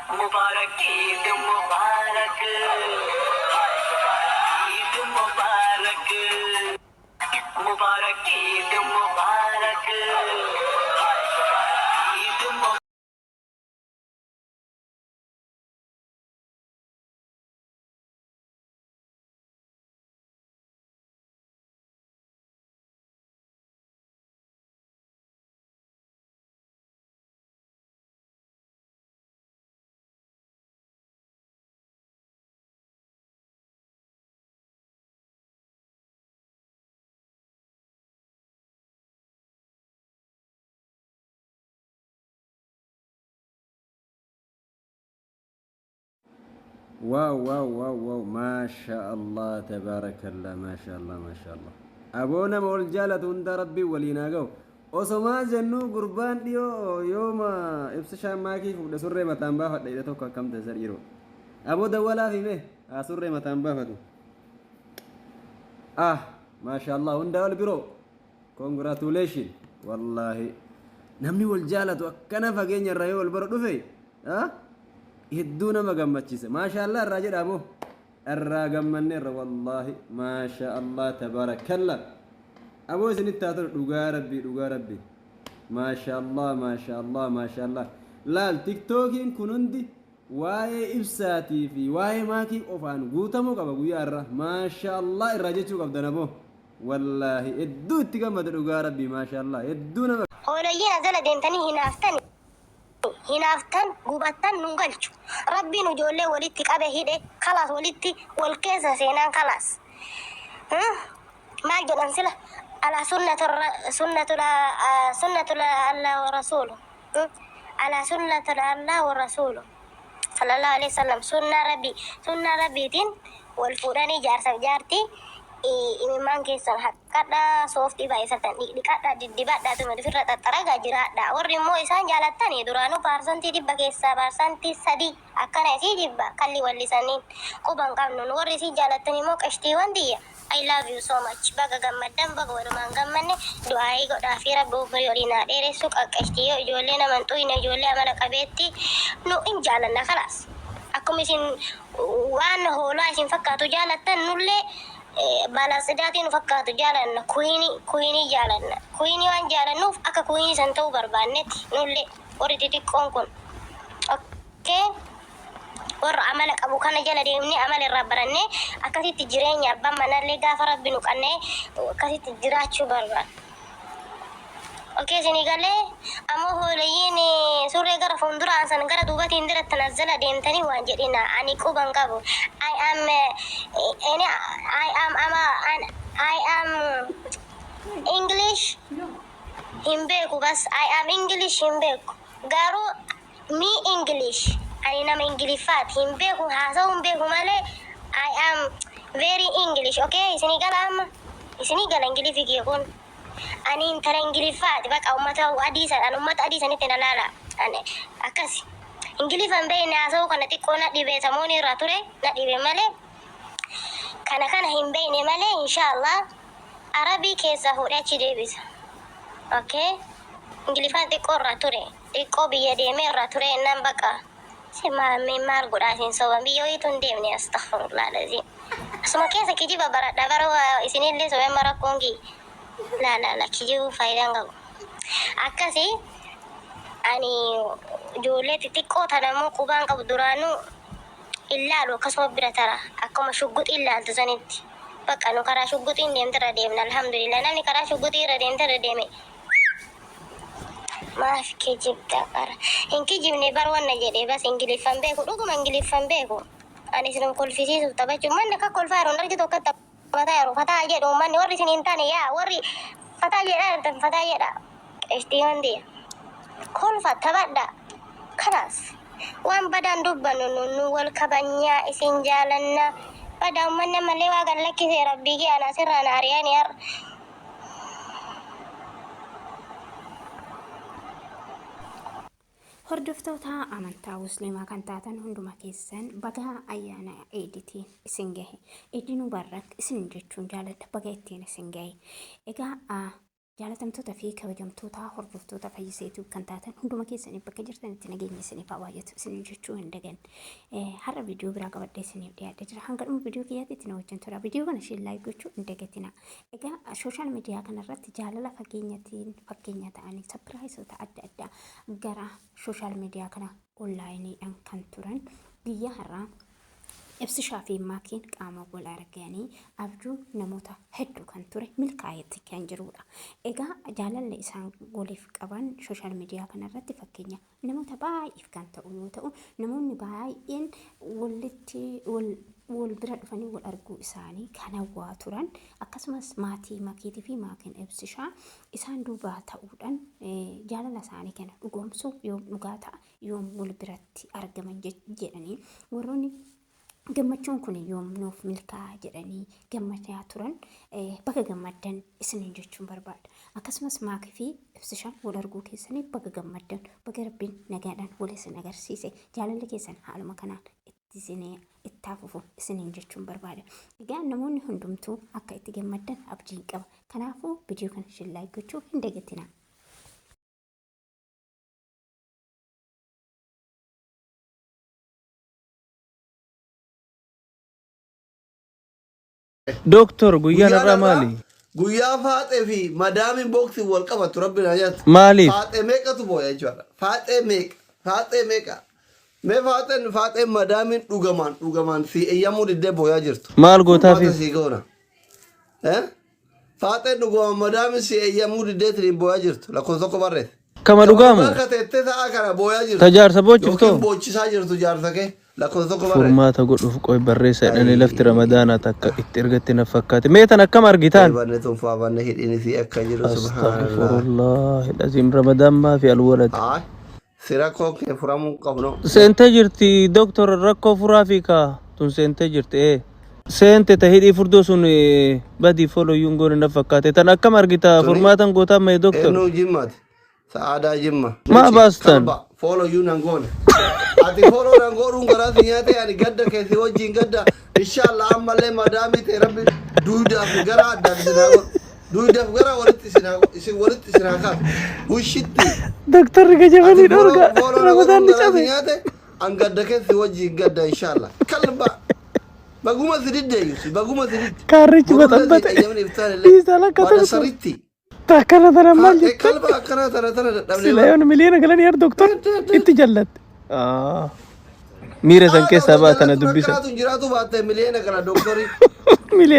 Mubarak Eid Mubarak, Eid Mubarak, Mubarak Eid Mubarak, Eid Mubarak. Wow wow wow wow, maasha Allah, tabaarakallah, maasha Allah, maasha Allah. Aboo, nama wal jaalatu hunda rabbiin waliin haa ga'u. Osomaa jennuu gurbaan dhiyoo yooma ibsa shaammaakii fuudhe surree mataan baafadha jedhe tokko akkam ta'e dhiiroo. Aboo, dawwalaaf hime haa surree mataan baafatu. Ah, maasha Allah, hundaa ol biroo. Congratulation. Wallaahi. Namni wal jaalatu akkana fageenya irraa yoo wal bara dhufe, ah, hedduu nama gammachiisa. Maasha Allah irraa jedha aboo. Irraa gammanneerra wallaahi. Maasha Allah, tabaarakkallah. Aboo, isinitti haa tolu, dhugaa rabbii, dhugaa rabbii. Maasha Allah, maasha Allah, maasha Allah. Laal, TikTokiin kun hundi waa'ee ibsaatii fi waa'ee maakii qofaan guutamuu qaba guyyaa irraa. Maasha Allah irraa jechuu qabdan aboo. Wallaahi, hedduu itti gammade, dhugaa rabbii, maasha Allah, hedduu nama Hooleyyiin azala deemtanii hinaaftani, hinaaftan gubattan nun galchu. Rabbiin ijoollee walitti qabe hidhe, kalaas, walitti wal keessa seenaan, kalaas. Maal jedhan sila? Alaa sunnatul Allah wa rasuulu, alaa sunnatul Allah wa rasuulu sallallahu alaihi wasallam. Sunnaa rabbii, sunnaa rabbiitiin wal fuudhanii jaarsaaf jaartii. Imimmaan keessan haqqadhaa, sooftii baay'isatan dhiqadhaa, diddibadhaa, tuma ofirra xaxxaragaa jiraadha. Warri immoo isaan jaalattani duraanuu 100% keessaa 3% akkana isii jibba kalli wallisaniin quban qabnu. Nu warri isii jaalattan immoo, qashtiiwwan tiyya, I love you so much. Baga gammaddan, baga walumaan gammanne. Du'aayii godhaa fi rabbi umrii waliin haa dheeressu. Qaqqashtiyyoo, ijoollee nama hin xuyne, ijoollee amala qabeetti nu in jaalanna, kalaas. Akkuma isin waan hoolaa isin fakkaatu jaalattan, nullee baalatsidaatii nu fakkaatu jaalanna. Queenii, queenii jaalanna. Queenii waan jaalannuuf akka queenii san ta'uu barbaannetti nullee warri xixiqqoon kun, okay, warra amala qabu kana jala deemnee amala irraa barannee akkasitti jireenya abbaan manallee gaafa rabbi nu qannee akkasitti jiraachuu barbaada. Okay, isinii galee? Ammoo hooleyyiin surree gara fuulduraan san gara duubatiin dirattan as jala deemtanii waan jedhina, ani quban qabu. I am I am ama I am English hin beeku, bas I am English hin beeku, garuu me English, ani nama Ingiliffaati, hin beeku, haasa'uu hin beeku malee I am very English. Okay, isinii gala? Amma isinii gala Ingiliffi kiyya kun? Ani intala Ingiliffaati, baqa ummata adii san, ani ummata adii sanitti na laala. Ani akkasi Ingiliffa hin beekne, haasa'uu kana xiqqoo na dhibe, samoonii irraa ture na dhibe malee, kana kana hin beekne malee, inshallah Arabii keessaa fuudhee achi deebisa. Okay, Ingiliffaan xiqqoo irraa ture, xiqqoo biyya deemee irraa ture innaan, baqa si maal maal godhaa isin soban, biyya wayiitu hin deemne. Astaghfirullah laziim, asuma keessa kijiba baradha bara isinillee sobee amma rakkoon kiyya la la la, kijibuu faayidaan qabu akkasi. Ani ijoollee xixiqqoo tana immoo qubaan qabu, duraanuu illaalu akkasuma bira tara, akkuma shugguxii ilaaltu sanitti. Bakka nu karaa shugguxiin deemte irra deemna, alhamdulillah. Namni karaa shugguxii irra deemte irra deeme maaf kijibda? Qara hin kijibne bar, wanna jedhe bas Ingiliffan beeku, dhuguma Ingiliffan beeku. Ani isin kolfisiisuuf taphachuu manni akka kolfaa yeroo argitu akka taphataa yeroo fataa jedhu manni warri isin hin taane, yaa warri fataa jedhaa jirtan, fataa jedha. Qeshtii hundi kolfa taphadha, kalaas. Waan badaan dubbannu, nu wal kabanyaa, isin jaalanna. Badaa ummanni ammallee waa gad lakkisee, rabbii kee, ana asirraa na ari'anii har'a. Hordoftoota amantaa Musliimaa kan taatan hunduma keessan, baga ayyaana Eeditiin isin gahe. Eid Mubarak isin jechuun jaaladha. Baga ittiin isin gahe. Egaa Jaalatamtoota fi kabajamtoota hordoftoota Fayyiseetuu kan taatan hunduma keessaniif bakka jirtanitti nageenya isiniif haa baay'atu isiniin jechuu hin dagan. Har'a viidiyoo biraa qabadhee isiniif dhiyaadhee jira. Hanga dhuma viidiyoo kiyyaatti itti na wajjin tura. Viidiyoo kana isheen laayik gochuu hin dagatina. Egaa sooshaal miidiyaa kanarratti jaalala fageenyatiin fakkeenya ta'anii sapiraayisoota adda addaa gara sooshaal miidiyaa kana onlaayiniidhaan kan turan guyyaa har'aa Ibsishaa fi Maakiin qaama wal arganii abjuu namoota hedduu kan ture milkaa'eetti kan jirudha. Egaa jaalalli isaan waliif qaban sooshaal miidiyaa kanarratti fakkeenya namoota baay'eef kan ta'u yoo ta'u, namoonni baay'een walitti wal wal bira dhufanii wal arguu isaanii kan hawwaa turan akkasumas maatii Makiitii fi maatiin Ibsishaa isaan duubaa ta'uudhaan jaalala isaanii kana dhugoomsuu yoom dhugaa ta'a yoom wal biratti argaman jedhanii warroonni gammachuun kun yoom nuuf milkaa'a jedhanii gammadaa turan baga gammaddan isiniin jechuun barbaada. Akkasumas maakii fi ibsishaan wal arguu keessanii baga gammaddan baga rabbiin nagaadhaan wal isin agarsiise jaalalli keessan haaluma kanaan itti isinii itti hafufu isiniin jechuun barbaada. Egaa namoonni hundumtuu akka itti gammaddan abdiin qaba. Kanaafuu viidiyoo kana share like gochuu hin dagatinaa. Dooktor guyyaan Guyyaan har'aa har'aa maali? guyyaa faaxee fi madaamiin booksiin wal qabattu rabbi naa nyaatu. Maaliif? Faaxee meeqatu booya jechuudha. Faaxee meeqa? Faaxee meeqa? Mee faaxeen faaxeen madaamiin dhugamaan dhugamaan si eeyyamuu diddee booyaa jirtu. Maal Furmaata gootaafiif? sii goona. Eh? Faaxeen dhugumaan madaamin si eeyyamuu diddeetiin booyaa jirtu lakkoofsa tokko barreessi. Kama Kama dhugaamu? dhugaa ka teettee sa'aa kana booyaa Ta jirtu jaarsa boochiftoo? yookiin boochisaa jirtu jaarsa kee lakkoofsa tokko barreessi. Furmaata godhuuf qoy barreessa jedhanii lafti Ayii. ramadaanaa takka itti ergatte na fakkaate. Mee tan akkam argitaan? Banne tunfaa banne hidhiin isii akka jiru subhaanallah. Astaghfirullah alazim Ramadaan maafi alwalad. Ay si rakkoo kee furamuu hin qabnu. Seentee jirti doktor rakkoo furaa fi kaa tun seentee jirti ee. Seente ta hidhii furdoo sun badii follow yuun goone na fakkaate tan akkam argita Tuni furmaatan gootaa mee doktor. eenyu jimmaati? Sa'aadaa jimma. Maa Mici baastan? kalba follow you nan goone. Ati follow nan godhuun garaa si nyaate ani gadda kee si wajjin gadda inshallah ammallee madaamii ta'e rabbi duudaaf gara addaan isin haa godhu. Duudaaf gara walitti isin haa isin walitti isin haa kaasu. Bushitti. Doktorri Ati gajabanii follow dhorga follow na Ramadaan godhuun ni garaa si cabe. nyaate an gadda kee si wajjin gadda inshallah. Kalba baguma si diddeeyyu si baguma si didde. Kaarrichi Borullee si baxabbate. eeyyamni iftaan illee Dhiisaa lakka bada toltu. saritti. Takkana tana maal Faaxee jette? kalba akkanaa tana tana dadhabnee Sila bara. yoon miliyoona galanii har doktor itti jallatte. Miira san Haadha keessaa osoo ba'a tana jallattuun dubbisa. akkanaatu hin jiraatu baatte miliyoona gala doktorii. Miliyoona.